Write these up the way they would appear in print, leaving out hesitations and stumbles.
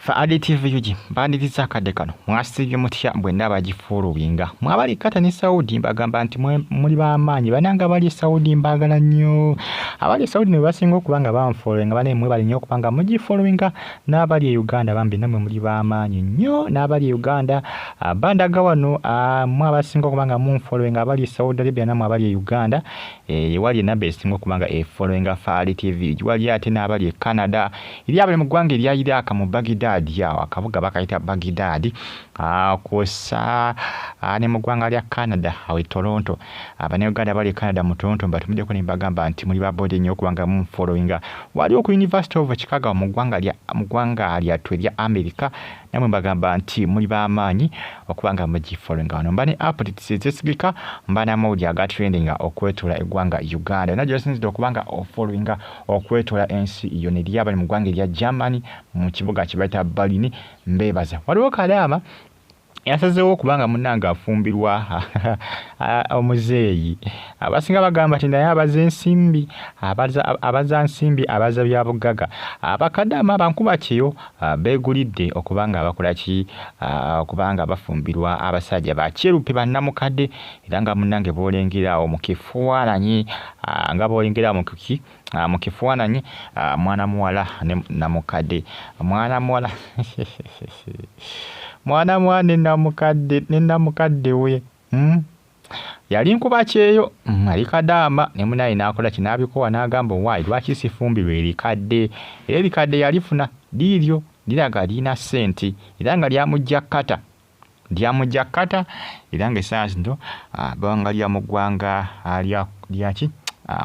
Faali TV UG mbaniriza akadde kano. Mwasiibye mutya bwenna abagifollowinga? Mwe abali Qatar ne Saudi mbagamba nti muli b'amaanyi. Bannange abali e Saudi mbaagala nnyo. Abali e Saudi ne basinga okuba nga banfollowinga, banaye mwebale nnyo okuba nga mugifollowinga. N'abali e Uganda bambi nammwe muli b'amaanyi nnyo. N'abali e Uganda bandaga wano, mmwe abasinga okuba nga munfollowinga, abali e Saudi Arabia nammwe abali e Uganda, ewali enamba esinga okuba nga efollowinga Faali TV. Wali ate n'abali e Canada, eri abali mu ggwanga erya Iraq mu Baghdad, awo akabuga bakayita Baghdad, kwossa ne mu ggwanga lya Canada awo e Toronto. Abannayuganda abali e Canada mu Toronto mbatumiddeko ne mbagamba nti muli ba boodi nnyo okuba nga munfollowinga. Waliwo ku University of Chicago mu ggwanga lyattu erya America, namwe mbagamba nti muli b'amaanyi okuba nga mugifollowinga. Wano mba ne updates ezeesigika, mba n'amawulire aga trendinga okwetoola eggwanga Uganda. Yonna gy'osinzidde okuba nga ofollowinga okwetoola ensi yonna, eri abali mu ggwanga erya Germany mu kibuga kye bayita Berlin, mbeebaza. Waliwo Kadaama yasazeewo okuba nga munnange afumbirwa omuzeeyi. Abasinga bagamba nti naye abaza ensimbi, abaza nsimbi, abaza bya bugagga. Abakadaama bankuba kyeyo beegulidde okuba nga bakola ki, okuba nga bafumbirwa abasajja ba kyeruppe bannamukadde, era nga munnange b'olengera awo mu kifaananyi, nga b'olengera awo mu kifaananyi, mwana muwala ne namukadde, mwana muwala mwana muwala ne namukadde, ne namukadde we. Yali nkuba kyeyo, ali Kadaama ne munnaye n'akola ki, n'abikowa n'agamba owaaye lwaki sifumbirwa erikadde, era erikadde yalifuna liiryo liraga lirina ssente, era nga lyamujja Qatar, lyamujja Qatar, era ng'essaawa zino bawangalira mu ggwanga lyaki,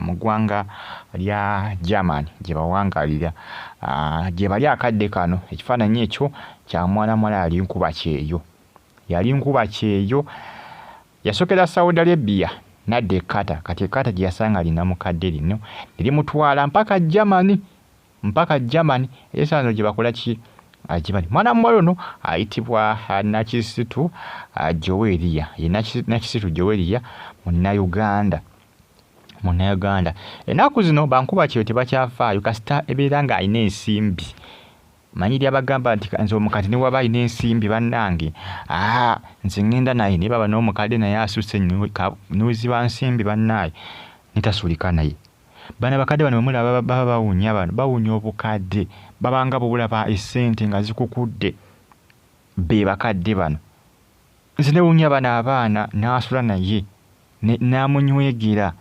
mu ggwanga lya Germany gye bawangalira, gye bali akadde kano. Ekifaananyi ekyo kya mwana muwala yali nkuba kyeyo, yali nkuba kyeyo. Yasookera Saudi Arabia n'adda e Qatar, kati e Qatar gye yasanga linnamukadde lino ne limutwala mpaka Germany, mpaka Germany era essaawa zino gye bakola ki, gye bali. Mwana muwala ono ayitibwa Nakisitu Joweria, ye Nakisitu Joweria Munnayuganda, Munnayuganda. Ennaku zino bankuba kyeyo tebakyafaayo kasita ebeera ng'alina ensimbi. Manyi lyabagamba nti nze omukadde ne bw'aba alina ensimbi bannange, nze ŋŋenda naye, naye baba n'omukadde naye asusse n'oziba nsimbi bannaaye ne tasulika naye. Bano abakadde bano bwe mulaba baba bawunya bano, bawunya obukadde, baba nga bw'olaba essente nga zikukudde, be bakadde bano. Nze newuunya bano abaana n'asula naye n'amunywegera.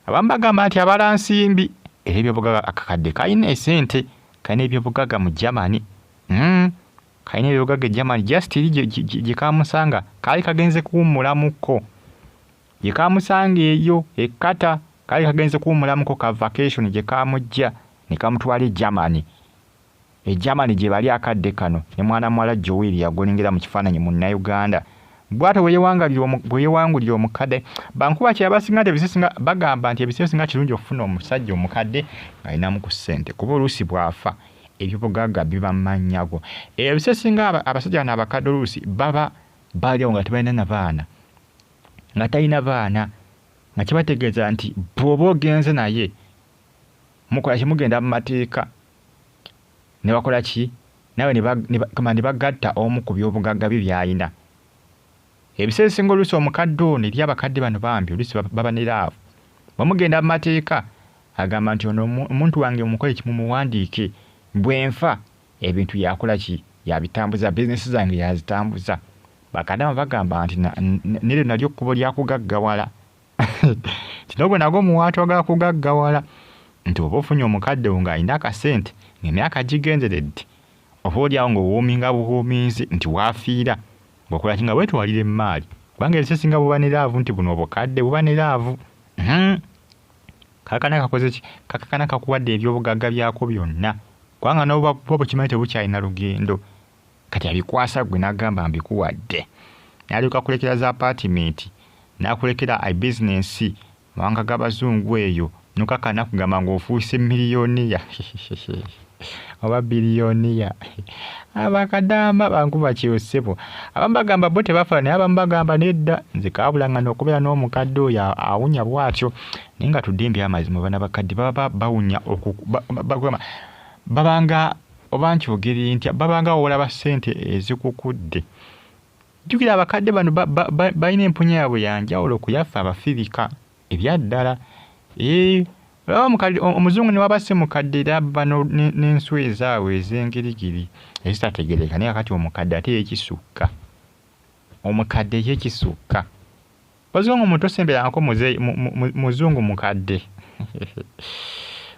Abamu bagamba nti abala nsimbi, era ebyobugagga akakadde kalina essente, kalina ebyobugagga mu Germany. Kalina ebyobugagga e Germany, just eri gye kamusanga kaali kagenze kuwummulamukko. Gye kamusanga eyo e Qatar kaali kagenze kuwummulamuko ka vacation gye kamujja ne kamutwala e Germany. E Germany gye bali akadde kano ne mwana muwala Joweria gw'olengera mu kifaananyi Munnayuganda. Bw'atyo bwe yeewangulira omukadde. Bankuba kye abasinga nti ebiseera ebisinga bagamba nti ebiseera ebisinga kirungi okufuna omusajja omukadde ng'alinamu ku ssente kuba oluusi bw'afa ebyobugagga biba mu mannya go. Ebiseera ebisinga abasajja bano abakadde oluusi baba bali awo nga tebalina na baana, nga talina baana, nga kibategeeza nti bw'oba ogenze naye mukola ki, mugenda mu mateeka ne bakola ki, naawe ne bagatta omu ku byobugagga bye by'alina. Ebiseera ebisinga oluusi omukadde ono eri abakadde bano bambi oluusi baba ne laavu. Bwe mugenda mu mateeka agamba nti ono omuntu wange mumukole ki, mumuwandiike, bwe nfa ebintu yakola ki, yabitambuza, bizinensi zange yazitambuza. Bakadaama bagamba nti neryo nalyo kkubo lya kugaggawala. Nti n'ogwo nagwo muwaatwa gwa kugaggawala, nti oba ofunye omukadde wo ng'alina akasente ng'emyaka gigenderedde, oba oli awo ng'owoominga buwoominzi nti w'afiira ng'okola ki, nga weetwalira emmaali. Kubanga ebiseera ebisinga buba ne laavu nti buno obukadde buba ne laavu. Kaakana kakoze ki? Kaakana kakuwadde ebyobugagga byako byonna, kubanga n'obuba bukimanyi tebukyalina lugendo. Kati abikwasa ggwe n'agamba mbikuwadde. N'alyoka akulekera za apaatimenti, n'akulekera bizinensi mu mawanga g'Abazungu eyo, n'okakana kugamba ng'ofuuse miliyoniya oba biliyoniya. Abakadaama bankuba kyeyo ssebo. Abamu bagamba bo tebafa naye abamu bagamba nedda nze kaabulangana okubeera n'omukadde oyo awunya bw'atyo. Naye nga tudde eby'amazima bano abakadde baba bawunya bagamba Babanga oba nkyogere ntya, babanga wolaba ssente ezikukudde. Jjukira abakadde bano balina empunya yaabwe ya njawulo ku yaffe Abafirika ebyaddala. Omuzungu ne waba si mukadde era bano n'enswa ezaabwe ez'engirigiri ezitategeereka, naye kakati omukadde ate ye kisukka, omukadde ye kisukka. Ozungu muto semberangako muzungu mukadde,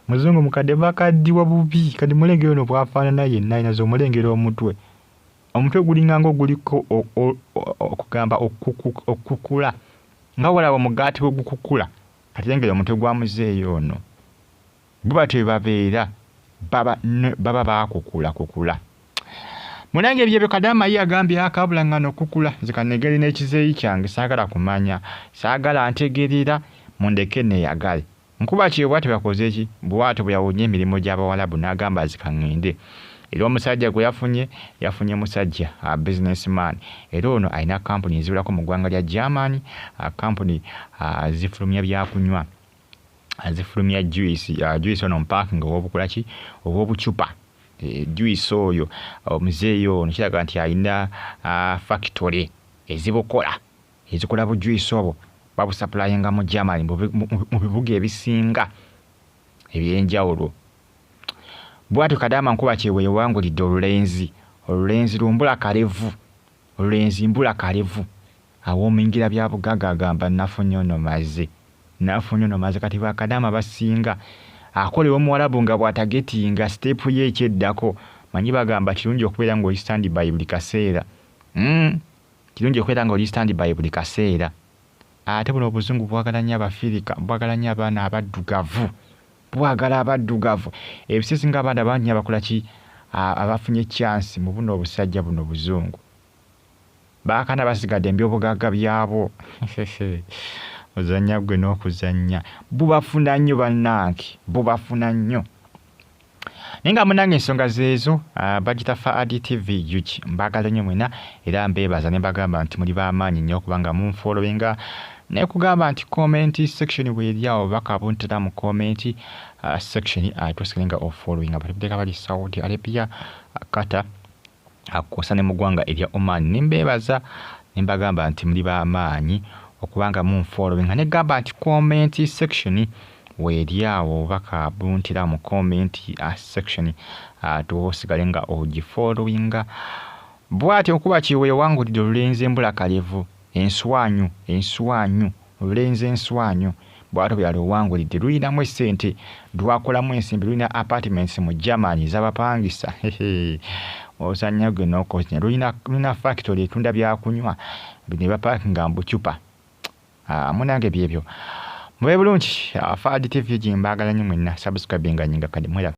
muzungu mukadde bakaddiwa bubi. Kati mulengera ono bw'afaanana yenna, ayinaza omulengera omutwe, omutwe gulinga ng'oguliko okugamba okukula nga walaba omugaati bwe gukukula. Kati lengera omutwe gwa muzeeyi ono. Bwe batyo bwe babeera, baba baakukula kukula. Munange ebyo Kadaama ye agambye akabulangana okukula, nze kanegere n'ekizeeyi kyange, saagala kumanya, saagala ntegerera, mundeke neeyagale. Nkuba kye bw'atyo yakoze ki? Bw'atyo bwe yawonye emirimu gy'Abawalabu n'agamba nze ŋŋende. Era omusajja gwe yafunye, yafunye musajja businessman, era ono alina kampuni eziwerako mu ggwanga lya Germany, kampuni zifulumya byakunywa, zifulumya juice, juice ono mpakinga ow'obukola ki, ow'obucupa. Juice oyo omuzeeyi ono kiraga nti alina factory ezibukola, ezikola bu juice obwo, babusupplyinga mu Germany mu bibuga ebisinga ebyenjawulo. Bw'atyo Kadaama nkuba kye yewangulidde olulenzi, olulenzi lumbula kalevu, olulenzi mbula kalevu. Awoomingira bya bugagga agamba nafunye ono maze, nafunye ono maze. Kati bakadaama basinga akolera Omuwarabu nga bw'atagetinga step ye ekyeddako. Manyi bagamba kirungi okubeera ng'oli stand by buli kaseera. Kirungi okubeera ng'oli stand by buli kaseera. Ate buno obuzungu bwagala nnyo Abafirika, bwagala nnyo abaana abaddugavu, bwagala abaddugavu. Ebiseera abaana bangi nnyo abakola ki, abafunye chance mu buno obusajja buno obuzungu. Baakana basigadde ebyobugagga byabwo. Ozannya ggwe n'okuzannya. Bubafuna nnyo bannange, bubafuna nnyo. Naye nga munnange ensonga zeezo bagita Faadi TV UG. Mbaagala nnyo mwenna era mbeebaza ne mbagamba nti muli b'amaanyi nnyo okubanga munfollowinga, ne kugamba nti comment section bw'eri awo, obubaka buntera mu comment section, tosigale nga ofollowinga. Batubiteeka bali Saudi Arabia, Qatar, kwossa ne mu ggwanga erya Oman. Ne mbeebaza ne mbagamba nti muli b'amaanyi okubanga munfollowinga, ne gamba nti comment section weeri awo, obubaka buntera mu comment section, tusigale nga ogifollowinga. Bw'atyo nkuba kiwe yewangulidde olulenzi embula kalevu, enswanyu, enswanyu, olulenzi enswanyu. Bw'atyo bwe yaluwangulidde, lulinamu essente, lwakolamu ensimbi, lulina apartments mu Germany z'abapangisa. Ozannya ggwe n'okozanya. Lulina factory etunda byakunywa ne bapakinga mu bucupa. Munnange byebyo. Mube bulungi. Faadi TV UG, mbaagala nnyo mwenna. Subscribinga nyinga kadi mwera.